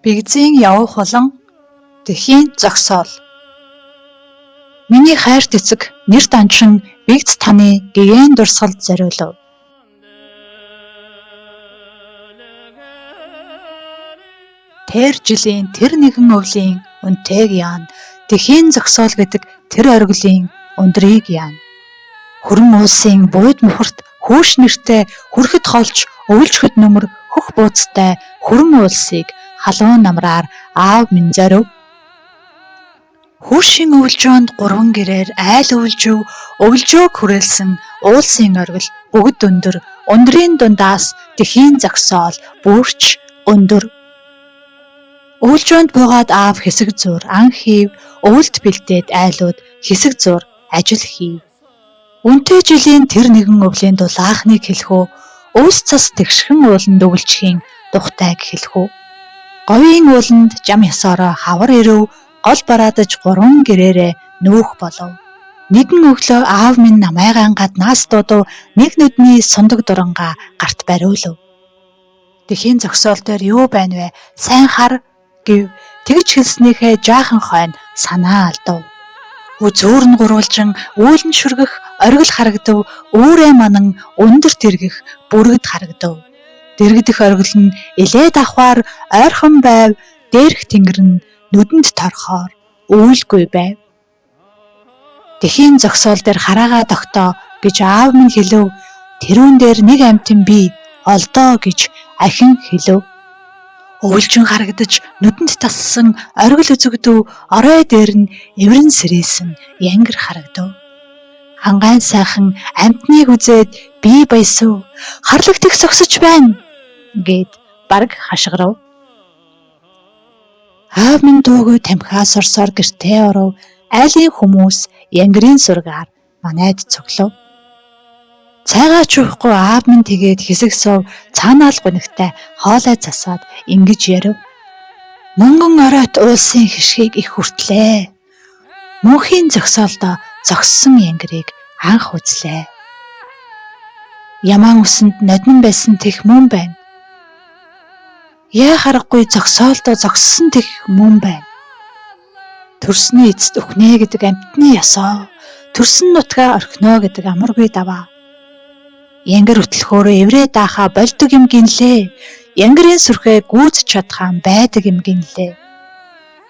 Бэгзийн явах болон Тэхийн зогсоол. Миний хайрт эцэг нэр данчин Бэгз таны гэгээн дурсгалд зориулав. Тэр жилийн тэр нэгэн өвлийн үнтэйг яана. Тэхийн зогсоол гэдэг тэр оргилын өндрийг яана. Хүрэн уулсын буйд мухарт хүүш нэртэй хүрхэд холж өвөлжөхөд нөмөр хөх бууцтай хүрэн уулсыг халуун намраар аав минь зорив. Хүүшийн өвөлжөөнд гурван гэрээр айл өвөлжөв, өвөлжөөг хүрээлсэн уулсын оргил бүгд өндөр, өндрийн дундаас тэхийн зогсоол бүрч өндөр. Өвөлжөөнд буугаад аав хэсэг зуур ан хийв, өвөлд бэлдээд айлууд хэсэг зуур ажил хийв. Үнэтэй жилийн тэр нэгэн өвлийн дулаахныг хэлэх үү, өвс цас тэгшхэн ууланд өвөлжихийн тухтайг хэлэх үү? Говийн ууланд жам ёсоороо хавар ирэв, гол бараадаж гурван гэрээрээ нүүх болов. Нэгэн өглөө аав минь намайгаан гаднаас дуудав, нэг нүдний сундаг дурангаа гарт бариулав. Тэхийн зогсоол дээр юу байна вэ? Сайн хар гэв. Тэгж хэлснийхээ жаахан хойно санаа алдав. Зөөр нь гурвалжин, үйл нь шүргэх, оргил харагдав, үүрээ манан өндөрт эргэх, бүргэд харагдав. Дэргэдэх оргил нь элээд авахаар ойрхон байв, дээрх тэнгэр нь нүдэнд торохоор үүлгүй байв. Тэхийн зогсоол дээр хараагаа тогтоо гэж аав минь хэлэв. Тэрүүн дээр нэг амьтан би олдоо гэж ахин хэлэв. Өвөлжин харагдаж нүдэнд тассан оргил үзэгдэв, орой дээр нь эврэн сэрээсэн янгар харагдав. Хангайн сайхан амьтныг үзээд би баясав. Харлаг тэгш зогсож байна гээд бараг хашгирав. Аав минь дуугүй тамхиа сорсоор гэртээ оров. Айлын хүмүүс янгарын сургаар манайд цуглав. Цайгаа ч уухгүй аав минь тэгээд хэсэг суув, цаанаа л гунигтай хоолой засаад ингэж ярив. Мөнгөн оройт уулсын хишгийг их хүртлээ. Мөнхийн зогсоолдоо зогссон янгирыг анх үзлээ. Ямаан үсэнд ноднин байсан тех мөн байна. Яах аргагүй зогсоолдоо зогссон тех мөн байна. Төрсний эцэст үхнэ гэдэг амьтны ёсоо, төрсөн нутгаа орхино гэдэг амаргүй даваа. Янгар хөтлөхөөрөө эврээ даахаа больдог юм гинлээ. Янгарын сүрхээ гүйцэж чадхаан байдаг юм гинлээ.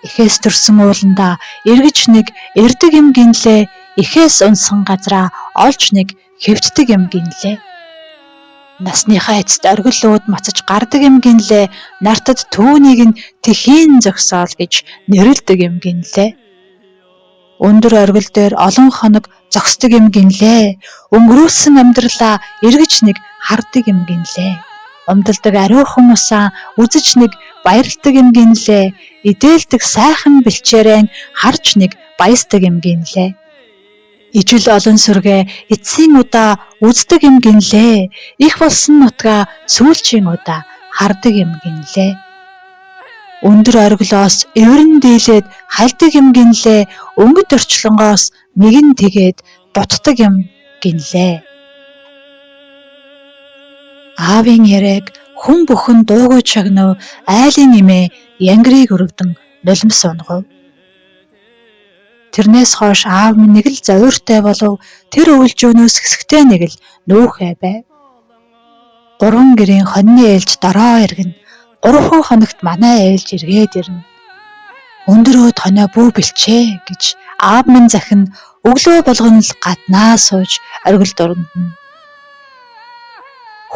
Эхээс төрсөн ууландаа эргэж нэг эрдэг юм гинлээ. Эхээс унсан газраа олж нэг хэвтдэг юм гинлээ. Насныхаа эцэст оргил ууд мацаж гардаг юм гинлээ. Нартад түүнийг нь тэхийн зогсоол гэж нэрлэдэг юм гинлээ. Өндөр оргил дээр олон хоног зогсдог юм гинлээ. Өнгөрүүлсэн амьдралаа эргэж нэг хардаг юм гинлээ. Умдалдаг ариухан усаа үзэж нэг баярладаг юм гинлээ. Идээлдэг сайхан бэлчээрэн харж нэг баясдаг юм гинлээ. Ижил олон сүргээ эцсийн удаа үздэг юм гинлээ. Их болсон нутгаа сүүлчийн удаа хардаг юм гинлээ. Өндөр оргилоос эврэн дийлээд хальдаг юм гинлээ. Өнгөт орчлонгоос нэгэн тэгээд дутдаг юм гинлээ. Аавын яриаг хүн бүхэн дуугүй чагнав, айлын эмээ янгирыг өрөвдөн нулимс унагав. Тэрнээс хойш аав минь нэг л зовиуртай болов, тэр өвөлжөөнөөс хэсэгтэй нэг л нүүхээ байв. Гурван гэрийн хонины ээлж дороо эргэнэ. Гурван хоногт манай ээлж эргээд ирнэ. Өндөр өөд хоноо бүү бэлчээ гэж аав минь захин өглөө болгон л гаднаа сууж оргил дурандна.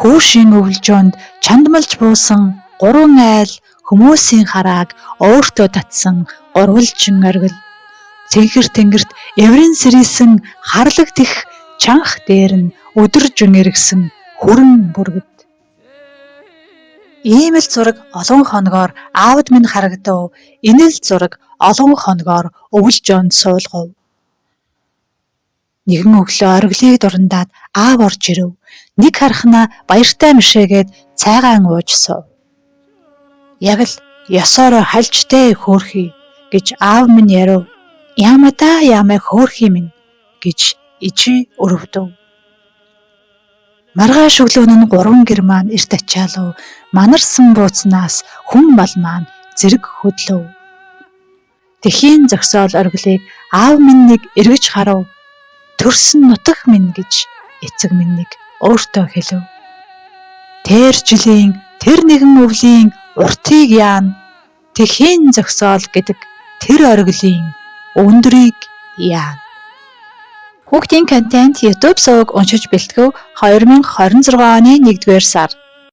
Хүүшийн өвөлжөөнд чандмалж буусан гурван айл хүмүүсийн харааг өөртөө татсан гурвалжин оргил. Цэнхэр тэнгэрт эврэн сэрийсэн харлаг тех чанх дээр нь өдөржин эргэсэн хүрэн бүргэд. Ийм л зураг олон хоногоор аавд минь харагдав. Энэ л зураг олон хоногоор өвөлжөөнд суулгав. Нэгэн өглөө оргилыг дурандаад аав орж ирэв. Нэг харахнаа баяртай мишээгээд цайгаан ууж суув. Яг л ёсоороо хальжтэй хөөрхий гэж аав минь ярив. Яамаа яамаа хөөрхий минь гэж ижи өрөвдөв. Маргааш өглөө нь гурван гэр маань эрт ачаалав. Манарсан бууцнаас хүн мал маань зэрэг хөдлөв. Тэхийн зогсоол оргилыг аав минь нэг эргэж харав. Төрсөн нутаг минь гэж эцэг минь нэг өөртөө хэлэв. Тэр жилийн тэр нэгэн өвлийн уртыг яана. Тэхийн зогсоол гэдэг тэр оргилын өндрийг яана. Хүүхдийн контент YouTube суваг уншиж бэлтгэв 2026 оны 1-р сар.